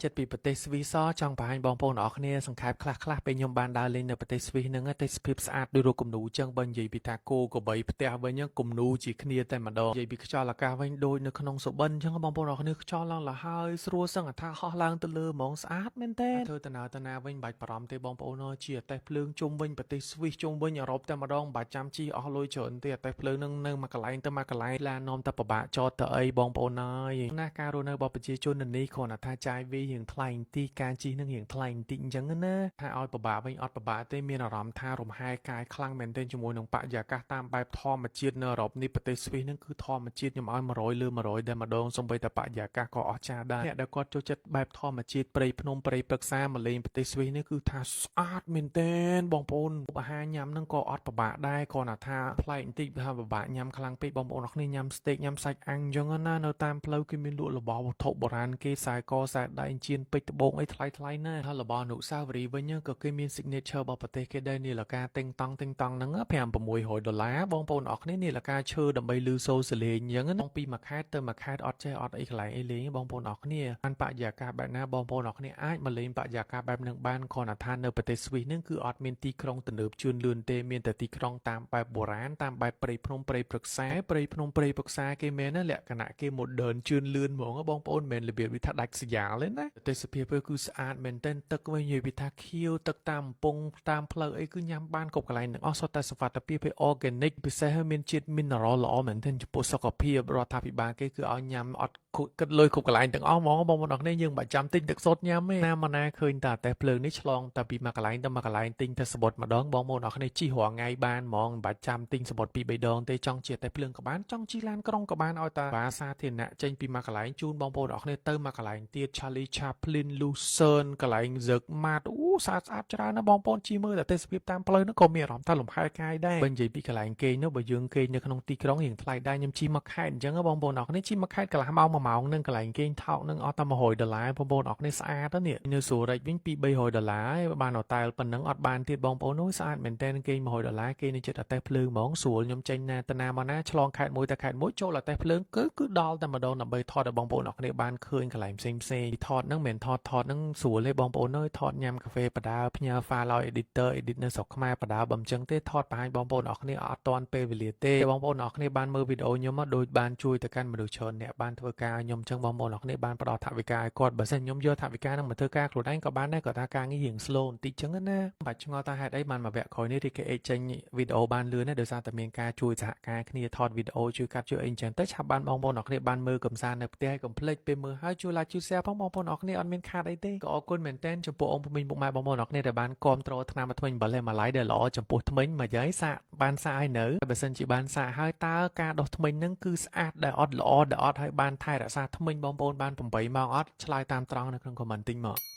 ចិត្តពីប្រទេសស្វីសចង់បង្ហាញបងប្អូនអរគ្នាសង្ខេបខ្លះៗពេលខ្ញុំបានដើរលេងនៅប្រទេសស្វីសហ្នឹងទេសភាពស្អាតដូចរូបគំនូអញ្ចឹងបើនិយាយពីថាគោក្របីផ្ទះវិញគំនូជាគ្នាតែម្ដងនិយាយពីខ្យល់អាកាសវិញដូចនៅក្នុងសុបិនអញ្ចឹងបងប្អូនអរគ្នាខ្យល់ឡើងលហើយស្រួលសឹងថាហោះឡើងទៅលើហ្មងស្អាតមែនតើធ្វើដំណើរទៅណាវិញមិនបាច់បារម្ភទេបងប្អូនអើយជាអាតេសភ្លើងជុំវិញប្រទេសស្វីសជុំវិញអឺរ៉ុបតែម្ដងមិនបាច់ចាំជិះអស់លុយច្រើនទេអាតេសភ្លើងនឹងនៅមួយកន្លែងទៅមួយកន្លែងឡាននាំតែពិបាកចតទៅអីបងប្អូនអើយណាការរស់នៅរបស់ប្រជាជននៅនេះគ្រាន់តែថាចាយវារៀងថ្លៃបន្តិចការជិះនឹងរៀងថ្លៃបន្តិចអញ្ចឹងណាថាឲ្យពិបាកវិញអត់ពិបាកទេមានអារម្មណ៍ថារំហែកាយខ្លាំងមែនទែនជាមួយនឹងបរិយាកាសតាមបែបធម្មជាតិនៅអឺរ៉ុបនេះប្រទេសស្វីសនឹងគឺធម្មជាតិខ្ញុំឲ្យ100លើ100តែម្ដងសូម្បីតែបរិយាកាសក៏អស្ចារ្យដែរអ្នកដែលគាត់ចូលចិត្តបែបធម្មជាតិព្រៃភ្នំព្រៃព្រឹក្សាមកលេងប្រទេសស្វីសនេះគឺថាស្អាតមែនទែនបងប្អូនអាហារញ៉ាំនឹងក៏អត់ពិបាកដែរគ្រាន់តែថាប្លែកបន្តិចថាពិបាកញ៉ាំខ្លាំងពេកបងប្អូនអរគ្នាញ៉ាំស្តេកញ៉ាំសាច់អាំងអញ្ចឹងណានៅតាមផ្លូវគេមានលក់របស់វត្ថុបុរាណគេខ្សែកខ្សែដៃជៀនពេជ្រត្បូងអីថ្លៃថ្លៃណាស់ហើយរបស់អនុស្សាវរីយ៍វិញក៏គេមាន signature របស់ប្រទេសគេដែរនាឡិកាតេងតង់តេងតង់ហ្នឹង5 600ដុល្លារបងប្អូនអរគ្នានាឡិកាឈើដើម្បីលឺសូរសលេងអញ្ចឹងណាពីមួយខេត្តទៅមួយខេត្តអត់ចេះអត់អីកន្លែងអីលេងបងប្អូនអរគ្នាបានបរិយាកាសបែបណាបងប្អូនអរគ្នាអាចមកលេងបរិយាកាសបែបហ្នឹងបានគ្រាន់តែថានៅប្រទេសស្វីសហ្នឹងគឺអត់មានទីក្រុងទំនើបជឿនលឿនទេមានតែទីក្រុងតាមបែបបុរាណតាមបែបព្រៃភ្នំព្រៃព្រឹក្សាព្រៃភ្នំព្រៃព្រឹក្សាគេមែនណាលក្ខណៈគេ modern ជឿនលឿនហ្មងបងប្អូនមិនមែនរបៀបវាថាដាច់ស្រយាលទេណាទេសភាពវាគឺស្អាតមែនទែនទឹកវិញនិយាយពីថាខៀវទឹកតាមកំពង់តាមផ្លូវអីគឺញ៉ាំបានគ្រប់កន្លែងទាំងអស់សុទ្ធតែសុវត្ថិភាពហើយ organic ពិសេសមានជាតិ mineral ល្អមែនទែនចំពោះសុខភាពរដ្ឋាភិបាលគេគឺឲ្យញ៉ាំអត់គិតលុយគ្រប់កន្លែងទាំងអស់ហ្មងបងប្អូនអរគ្នាយើងមិនបាច់ចាំទិញទឹកសុទ្ធញ៉ាំទេណាមកណាឃើញតែតែភ្លើងនេះឆ្លងតែពីមួយកន្លែងទៅមួយកន្លែងទិញតែសំបុត្រម្ដងបងប្អូនអរគ្នាជិះរាល់ថ្ងៃបានហ្មងមិនបាច់ចាំទិញសំបុត្រពីរបីដងទេចង់ជិះតែភ្លើងក៏បានចង់ជិះឡានក្រុងក៏បានឲ្យតែបាសាធារណៈចេញពីមួយកន្លែងជូនបងប្អូនអរគ្នាទៅមួយកន្លែងទៀត Charlie Chaplin Lucerne កន្លែង Zermatt អូស្អាតស្អាតច្រើនណាស់បងប្អូនជិះមើលតែទេសភាពតាមផ្លូវហ្នឹងក៏មានអារម្មណ៍ថាលំហែកាយដែរបើនិយាយពីកន្លែងគេងនោះបើយើងគេងនៅក្នុងទីក្រុងរៀងថ្លៃដែរខ្ញុំជិះមកខេត្តអញ្ចឹងបងប្អូនអរគ្នាជិះមកខេត្តកន្លះម៉ោង1ម៉ោងនឹងកន្លែងគេងថោកនឹងអស់តែ100ដុល្លារបងប្អូនអរគ្នាស្អាតណាស់នេះនៅស៊ូរិចវិញ2 300ដុល្លារបានហូតែលប៉ុណ្ណឹងអត់បានទៀតបងប្អូនអូយស្អាតមែនតើគេង100ដុល្លារគេនៅចិត្តអាតេះភ្លើងហ្មងស្រួលខ្ញុំចេញណាទៅណាមកណាឆ្លងខេត្តមួយទៅខេត្តមួយចូលអាតេះភ្លើងគឺគឺដល់តែម្ដងដើម្បីថតឲ្យបងប្អូនអរគ្នាបានឃើញកន្លែងផ្សេងផ្សេងថតហ្នឹងមិនមែនថតថតហ្នឹងស្រួលទេបងប្អូនអើយថតញ៉ាំកាហ្វេបដាផ្ញើ file ឲ្យ editor edit នៅស្រុកខ្មែរបដាបើមិនចឹងទេថតបង្ហាញបងប្អូនអរគ្នាអត់ទាន់ពេលវេលាទេបងប្អូនអរគ្នាបានមើលវីដេអូខ្ញុំមកដូចបានជួយទៅកាន់មនុស្សច្រើនអ្នកបានធ្វើការខ្ញុំចឹងបងប្អូនអរគ្នាបានផ្ដល់ថវិកាឲ្យគាត់បើសិនខ្ញុំយកថវិកាហ្នឹងមកធ្វើការខ្លួនឯងក៏បានដែរគាត់ថាការងាររៀង slow បន្តិចចឹងណាបាច់ឆ្ងល់ថាហេតុអីបានមកវគ្គក្រោយនេះរីកេចេញវីដេអូបានលឿនណាដោយសារតែមានការជួយសហការគ្នាថតវីដេអូជួយកាត់ជួយអីចឹងទៅឆាប់បានបងប្អូនអរគ្នាបានមើលកំសាន្តនៅផ្ទះហើយកុំភ្លេចពេលមើលហើយជួយ like ជួយ share ផងបងប្អូនអរគ្នាអត់មានខាតអីទេក៏អរគុណមែនទែនចំពោះអង្គពុំពុកម៉ែបងប្អូនអរគ្នាដែលបានគាំទ្រថ្នាំថ្មិញបលម៉ាឡៃដែលល្អចំពោះថ្មិញមកយាយសាកបានសាកឲ្យនៅបើសិនជាបានសាកហើយតើការដុសថ្មិញហ្នឹងគឺស្អាតដែលអត់ល្អដែលអត់ហើយបានថែរក្សាថ្មិញបងប្អូនបាន8ម៉ោងអត់ឆ្លើយតាមត្រង់នៅក្នុង comment តិចមក។